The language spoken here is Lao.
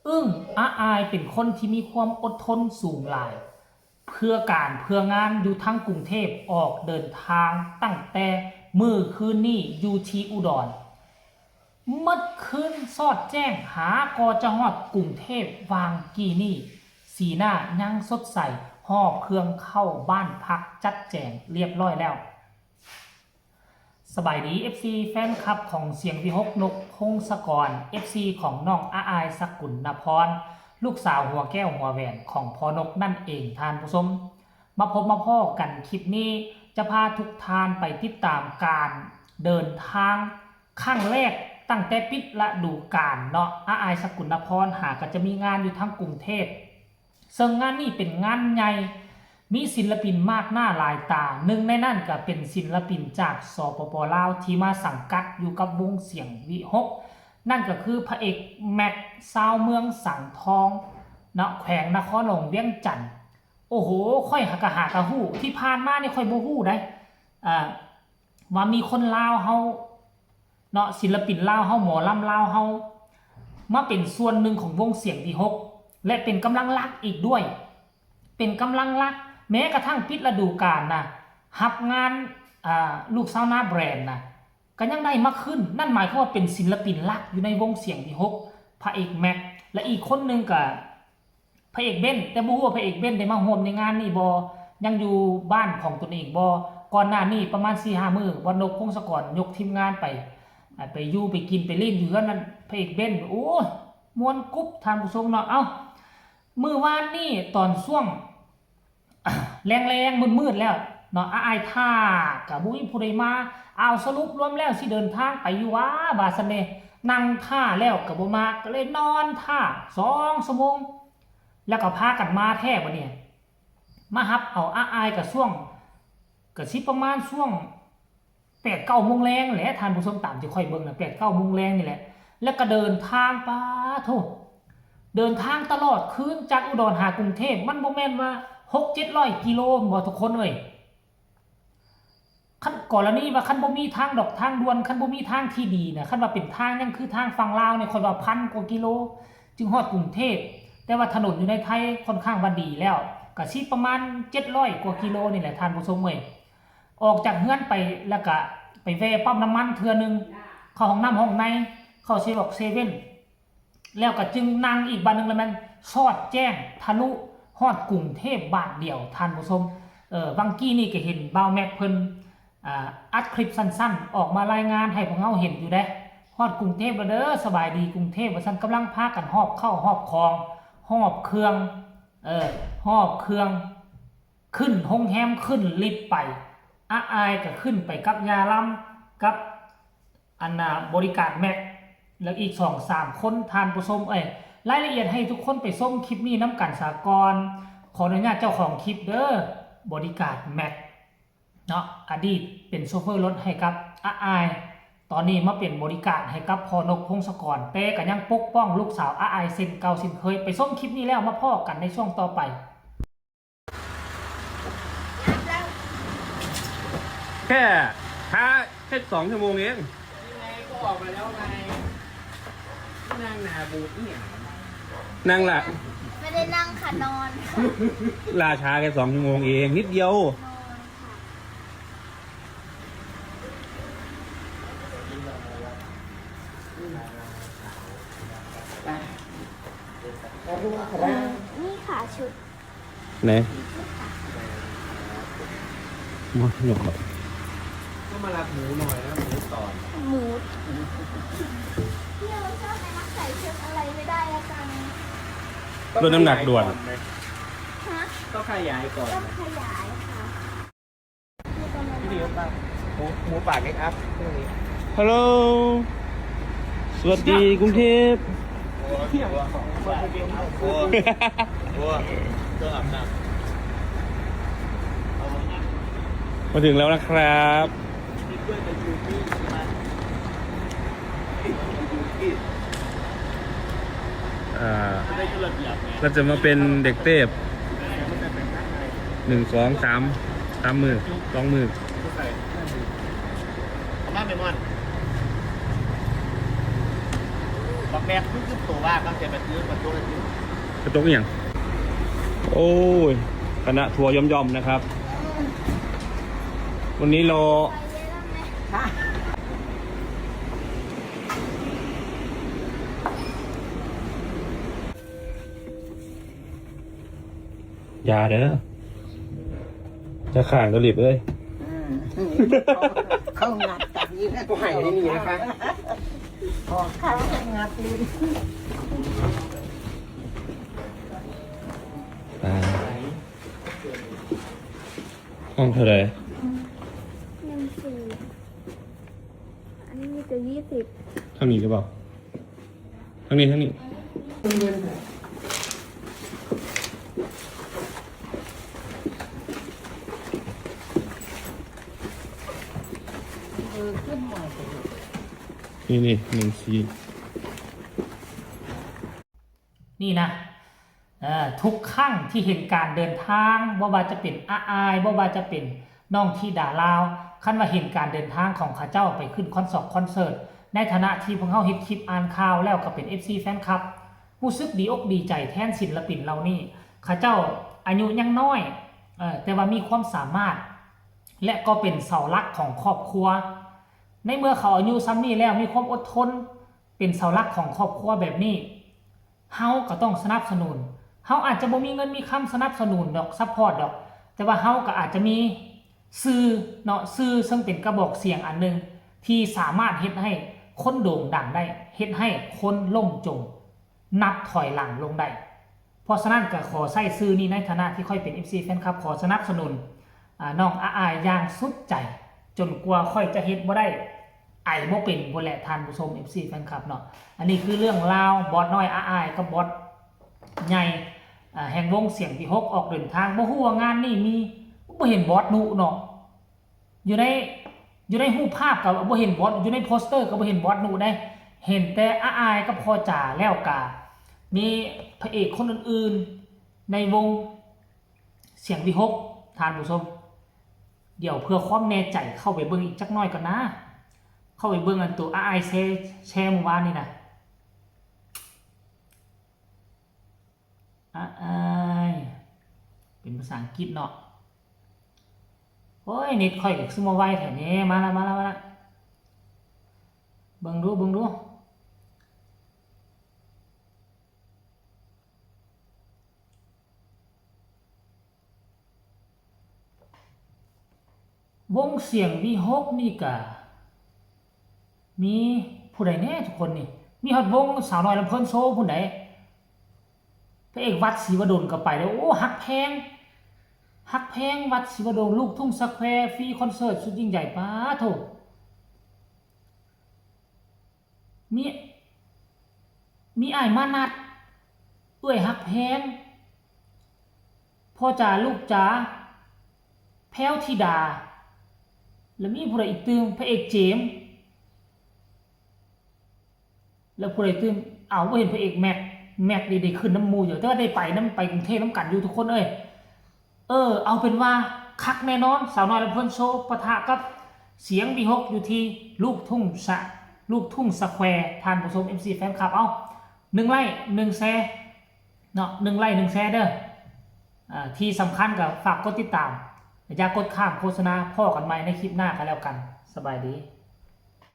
ອຶ້ງ ອາອາຍເປັນຄົນທີ່ມີຄວາມອົດທົນສູງຫຼາຍ ເພື່ອການເພື່ອງານຢູ່ທາງກຸງເທບ ອອກເດີນທາງຕັ້ງແຕ່ມື້ຄືນນີ້ຢູ່ທີ່ອຸດອນ ໝົດຄືນສອດແຈ້ງ ຫາກໍຈະຮອດກຸງເທບວ່າງກີ້ນີ້ ສີໜ້າຍັງສົດໃສ ຫອບເຄື່ອງເຂົ້າບ້ານພັກ ຈັດແຈງລຽບລ້ອຍແລ້ວ. ສະບາຍດີ ເອັຟຊີ ແຟນຄລັບຂອງສຽງວິຫົກ ນົກ ພົງສະກອນ ເອັຟຊີ ຂອງນ້ອງອາອາຍ ສະກຸນນະພອນ ລູກສາວຫົວແກ້ວຫົວແຫວນຂອງພໍ່ນົກນັ້ນເອງທ່ານຜູ້ຊົມ. ມາພົບມາພໍ້ກັນຄລິບນີ້ ຈະພາທຸກທ່ານໄປຕິດຕາມການເດີນທາງຄັ້ງແລກຕັ້ງແຕ່ປິດລະດູການເນາະ ອາອາຍ ສະກຸນນະພອນ ຫາກໍຈະມີງານຢູ່ທາງກຸງເທບ ເຊິ່ງງານນີ້ເປັນງານໃຫຍ່ ມີສິນລະປິນມາກໜ້າຫຼາຍຕາ ໜຶ່ງໃນນັ້ນກໍເປັນສິນລະປິນຈາກ ສປປ ລາວ ທີ່ມາສັງກັດຢູ່ກັບວົງສຽງວິຫົກ ນັ້ນກໍຄືພະເອກແມັກ ຊາວເມືອງສັງທອງເນາະ ແຂວງນະຄອນຫຼວງວຽງຈັນ. ໂອ້ໂຫ ຂ້ອຍຫາກະ ຫາກະຮູ້ ທີ່ຜ່ານມານີ້ຂ້ອຍບໍ່ຮູ້ໃດ໋ ອ່າ ວ່າມີຄົນລາວເຮົາເນາະ ສິນລະປິນລາວເຮົາ ໝໍລຳລາວເຮົາ ມາເປັນສ່ວນໜຶ່ງຂອງວົງສຽງວິຫົກ ແລະ ເປັນກຳລັງຫຼັກອີກດ້ວຍ ເປັນກຳລັງຫຼັກ ແມ້ກະທັ່ງປິດລະດູການນະ ຮັບງານ ອ່າ ລູກຊາວນາແບຣນນະ ກໍຍັງໄດ້ມາຄືນ ນັ້ນໝາຍຄວາມວ່າເປັນສິນລະປິນຫຼັກຢູ່ໃນວົງສຽງວິຫົກ ພະເອກແມັກ ແລະ ອີກຄົນໜຶ່ງກະ ພະເອກເບັນ ແຕ່ບໍ່ຮູ້ວ່າພະເອກເບັນໄດ້ມາຮ່ວມໃນງານນີ້ບໍ່ ຍັງຢູ່ບ້ານຂອງຕົນເອງບໍ່. ກ່ອນໜ້ານີ້ປະມານສີ່ຫ້າມື້ ບ່ອນນົກ ພົງສະກອນ ຍົກທີມງານໄປ ໄປຢູ່ໄປກິນໄປຫຼິ້ນຢູ່ເຮືອນນັ້ນ ພະເອກເບັນ ໂອ້ຍ ມ່ວນກຸບທ່ານຜູ້ຊົມເນາະ. ເອົ້າ ມື້ວານນີ້ຕອນຊ່ວງ ແລງໆ ມືດໆ ແລ້ວເນາະ ອາອາຍຖ້າກໍບໍ່ມີຜູ້ໃດມາ ເອົາ ສະຫຼຸບລວມແລ້ວຊິເດີນທາງໄປຢູ່ຫວາ ວ່າຊັ້ນເດ ນັ່ງຖ້າແລ້ວກໍບໍ່ມາ ກໍເລີຍນອນຖ້າສອງຊົ່ວໂມງ ແລ້ວກໍພາກັນມາແທ້ບັດນີ້ ມາຮັບເອົາອາອາຍກໍຊ່ວງ ກໍຊິປະມານຊ່ວງ ແປດເກົ້າໂມງແລງແຫຼະທ່ານຜູ້ຊົມ ຕາມທີ່ຂ້ອຍເບິ່ງນະ ແປດເກົ້າໂມງແລງນີ້ແຫຼະ ແລ້ວກໍເດີນທາງ ປາໂທ້ ເດີນທາງຕະຫຼອດຄືນຈາກອຸດອນຫາກຸງເທບ ມັນບໍ່ແມ່ນວ່າຫົກເຈັດຮ້ອຍກິໂລແມ່ນບໍ່ທຸກຄົນເອີຍ. ຄັນກໍລະນີວ່າຄັນບໍ່ມີທາງດອກທາງດ່ວນ ຄັນບໍ່ມີທາງທີ່ດີນະ ຄັນວ່າເປັນທາງຍັງຄືທາງຝັ່ງລາວນີ້ ຂ້ອຍວ່າພັນກວ່າກິໂລຈຶ່ງຮອດກຸງເທບ ແຕ່ວ່າຖະໜົນຢູ່ໃນໄທຄ່ອນຂ້າງວ່າດີແລ້ວ ກະຊິປະມານເຈັດຮ້ອຍກວ່າກິໂລນີ້ແຫຼະທ່ານຜູ້ຊົມເອີຍ. ອອກຈາກເຮືອນໄປ ແລ້ວກະໄປແວ່ປ້ຳນ້ຳມັນເທື່ອໜຶ່ງ ເຂົ້າຫ້ອງນ້ຳຫ້ອງໃນ ເຂົ້າເຊບອກເຊເວັ່ນ ແລ້ວກະຈຶ່ງນັ່ງອີກບາດໜຶ່ງ ແລ້ວແມ່ນສອດແຈ້ງທະລຸຮອດກຸງເທບບາດດຽວທ່ານຜູ້ຊົມ. ເອີ ຫວ່າງກີ້ນີ້ກະເຫັນບ່າວແມັກເພິ່ນ ອ່າ ອັດຄລິບສັ້ນໆ ອອກມາລາຍງານໃຫ້ພວກເຮົາເຫັນຢູ່ເດ້ ຮອດກຸງເທບແລ້ວເດີ ສະບາຍດີກຸງເທບ ວ່າຊັ້ນ ກຳລັງພາກັນຫອບເຂົ້າຫອບຂອງ ຫອບເຄື່ອງ ເອີ ຫອບເຄື່ອງ ຂຶ້ນໂຮງແຮມ ຂຶ້ນລິບໄປ ອາອາຍກໍຂຶ້ນໄປກັບຍ່າລຳ ກັບອັນນ່າ ບໍລິກາດແມັກ ແລ້ວອີກສອງສາມຄົນ ທ່ານຜູ້ຊົມເອີຍ. ລາຍລະອຽດໃຫ້ທຸກຄົນໄປຊົມຄລິບນີ້ນຳກັນສາກ່ອນ. ຂໍອະນຸຍາດເຈົ້າຂອງຄລິບເດີ ບໍລິກາດແມັກເນາະ ອະດີດເປັນໂຊເຟີລົດໃຫ້ກັບອາອາຍ ຕອນນີ້ມາເປັນບໍລິກາດໃຫ້ກັບພໍ່ນົກ ພົງສະກອນ ແຕ່ກໍຍັງປົກປ້ອງລູກສາວອາອາຍເຊັ່ນເກົ່າເຊັ່ນເຄີຍ. ໄປຊົມຄລິບນີ້ແລ້ວມາພໍ້ກັນໃນຊ່ວງຕໍ່ໄປ. ແຄ່ ຫາ ແຄ່ສອງຊົ່ວໂມງເອງ ນີ້ໄງ ກໍອອກມາແລ້ວໄງ ນັ່ງໜ້າບູດອີ່ຫຍັງ ນັ່ງລະ ໄມ່ໄດ້ນັ່ງຄ່ະ ນອນ ລ່າຊ້າແຄ່ສອງຊົ່ວໂມງເອງ ນິດດຽວ ນອນຄ່ະ ເອີ ນີ້ຄ່ະ ຊຸດ ໄຫນ ມາຍົກ ກໍມາລັກໝູໜ້ອຍນະ ໝູຕອນ ໝູ ພີ່เขาชอบไหม ใส่ชุดอะไรไม่ได้แล้วกัน ລົດນ້ຳໜັກດ່ວນ ฮะ ต้องขยายก่อน ต้องขยายค่ะ หมูป่าเมคอัพพรุ่งนี้ ฮัลโหล สวัสดีกรุงเทพฯ มาถึงแล้วนะครับ ອ່າ ລາວຈະມາເປັນເດັກເທບ ໜຶ່ງ ສອງ ສາມ ສາມມື້ ສອງມື້ ເອົາມາແມ່ມ່ອນ ເ ແມັກຄືໂຕວ່າເຂົາໃຊ້ແມັກຄືມັນຕົກໃຫ້ຖືກ ກະຕົກອີ່ຫຍັງ? ໂອ້ຍ ຄະນະທົວຍ່ອມໆ ນະຄັບ ວັນນີ້ລໍ ຢ່າເດີ ຈະຂ້າງໂຕລິບເອີຍ ອືມ ເຂົາ ເຂົາງັດກັນຢູ່ນະ ບໍ່ໃຫ້ໄດ້ນີ້ນະຄະ ຂອງເຂົາໃຫ້ງັດຫຼິ້ນ ອ່າ ຫ້ອງເທົ່າໃດ? ໜຶ່ງສີ່ ອັນນີ້ມີແຕ່ຊາວ ທາງນີ້ຫຼືບໍ່? ທາງນີ້ ທາງນີ້ ນີ້ ນີ້ ໜຶ່ງສີ່ ນີ້ນະ ເອີ ທຸກຄັ້ງທີ່ເຫັນການເດີນທາງ ບໍ່ວ່າຈະເປັນອາອາຍ ບໍ່ວ່າຈະເປັນນ້ອງທິດາລາວ ຄັນວ່າເຫັນການເດີນທາງຂອງເຂົາເຈົ້າໄປຂຶ້ນຄອນສອກຄອນເສີດ ໃນຖານະທີ່ພວກເຮົາເຮັດຄລິບອ່ານຂ່າວແລ້ວກໍເປັນເອັຟຊີແຟນຄລັບ ຮູ້ສຶກດີອົກດີໃຈແທນສິນລະປິນເຫຼົ່ານີ້. ເຂົາເຈົ້າອາຍຸຍັງນ້ອຍ ເອີ ແຕ່ວ່າມີຄວາມສາມາດ ແລະ ກໍເປັນເສົາຫຼັກຂອງຄອບຄົວ. ໃນເມື່ອເຂົາອາຍຸສ່ຳນີ້ແລ້ວ ມີຄວາມອົດທົນ ເປັນເສົາຫຼັກຂອງຄອບຄົວແບບນີ້ ເຮົາກໍຕ້ອງສະໜັບສະໜູນ. ເຮົາອາດຈະບໍ່ມີເງິນມີຄຳສະໜັບສະໜູນດອກ ຊັບພອດດອກ ແຕ່ວ່າເຮົາກໍອາດຈະມີສື່ເນາະ ສື່ເຊິ່ງເປັນກະບອກສຽງອັນໜຶ່ງ ທີ່ສາມາດເຮັດໃຫ້ຄົນໂດ່ງດັງໄດ້ ເຮັດໃຫ້ຄົນລົ້ມຈົມ ນັບຖອຍຫຼັງລົງໄດ້. ເພາະສະນັ້ນກໍຂໍໃຊ້ສື່ນີ້ໃນຖານະທີ່ຂ້ອຍເປັນເອັຟຊີແຟນຄລັບ ຂໍສະໜັບສະໜູນ ອາ ນ້ອງອາອາຍຢ່າງສຸດໃຈ ຈົນກວ່າຂ້ອຍຈະເຮັດບໍ່ໄດ້ ໄອບໍ່ເປັນພຸ້ນແຫຼະທ່ານຜູ້ຊົມ ເອັຟຊີແຟນຄລັບເນາະ. ອັນນີ້ຄືເລື່ອງລາວບອດນ້ອຍອາອາຍກັບບອດໃຫຍ່ ອາ ແຫ່ງວົງສຽງວິຫົກອອກເດີນທາງ. ບໍ່ຮູ້ວ່າງານນີ້ມີ ບໍ່ເຫັນບອດນຸເນາະ ຢູ່ໃນ ຢູ່ໃນຮູບພາບກໍບໍ່ເຫັນບອດ ຢູ່ໃນໂປສເຕີກໍບໍ່ເຫັນບອດນຸເດ້ ເຫັນແຕ່ອາອາຍກັບພໍ່ຈາ ແລ້ວກະມີພະເອກຄົນອື່ນໆໃນວົງສຽງວິຫົກ ທ່ານຜູ້ຊົມ. ດຽວເພື່ອຄວາມແນ່ໃຈເຂົ້າໄປເບິ່ງອີກຈັກໜ້ອຍກ່ອນນາ ເຂົ້າໄປເບິ່ງອັນໂຕອາອາຍແຊ ແຊມື້ວານນີ້ນະ. ອາອາຍ ເປັນພາສາອັງກິດເນາະ. ໂອ້ຍ ເນັດຂ້ອຍກໍຄືມາໄວແທ້ແນ່. ມາລະ ມາລະ ມາລະ ເບິ່ງດູ ເບິ່ງດູ. ວົງສຽງວິຫົກນີ້ກະມີຜູ້ໃດແດ່ທຸກຄົນນີ້? ມີຮອດວົງສາວນ້ອຍລຳເພີນໂຊພຸ້ນໃດ໋. ພະເອກວັດສີວະດົນກໍໄປແລ້ວ. ໂອ້ ຮັກແພງ ຮັກແພງວັດສີວະດົນ ລູກທຸ່ງສະແຄວ ຟຣີຄອນເສີດສຸດຍິ່ງໃຫຍ່. ປາໂທ້ ມີ ມີອ້າຍມານັດ ເອື້ອຍຮັກແພງ ພໍ່ຈາ ລູກຈາ ແພວທິດາ ແລ້ວມີຜູ້ໃດອີກຕື່ມ? ພະເອກເຈມ ແລ້ວຜູ້ໃດຕື່ມ? ເອົາ ບໍ່ເຫັນພະເອກແມັກ ແມັກນີ້ໄດ້ຂຶ້ນນຳໝູ່ຢູ່ ແຕ່ວ່າໄດ້ໄປນຳ ໄປກຸງເທບນຳກັນຢູ່ທຸກຄົນເອີຍ. ເອີ ເອົາເປັນວ່າຄັກແນ່ນອນ ສາວນ້ອຍລຳເພີນໂຊປະທະກັບສຽງວິຫົກຢູ່ທີ່ລູກທຸ່ງສະ ລູກທຸ່ງສະແຄວ ທ່ານຜູ້ຊົມ ເອັຟຊີແຟນຄລັບ. ເອົາ ໜຶ່ງໄລ້ ໜຶ່ງແຊເນາະ ໜຶ່ງໄລ້ ໜຶ່ງແຊເດີ. ອາ ທີ່ສຳຄັນກໍຝາກກົດຕິດຕາມ ຢ່າກົດຂ້າມໂຄສະນາ. ພໍ້ກັນໃໝ່ໃນຄລິບໜ້າກໍແລ້ວກັນ. ສະບາຍດີ.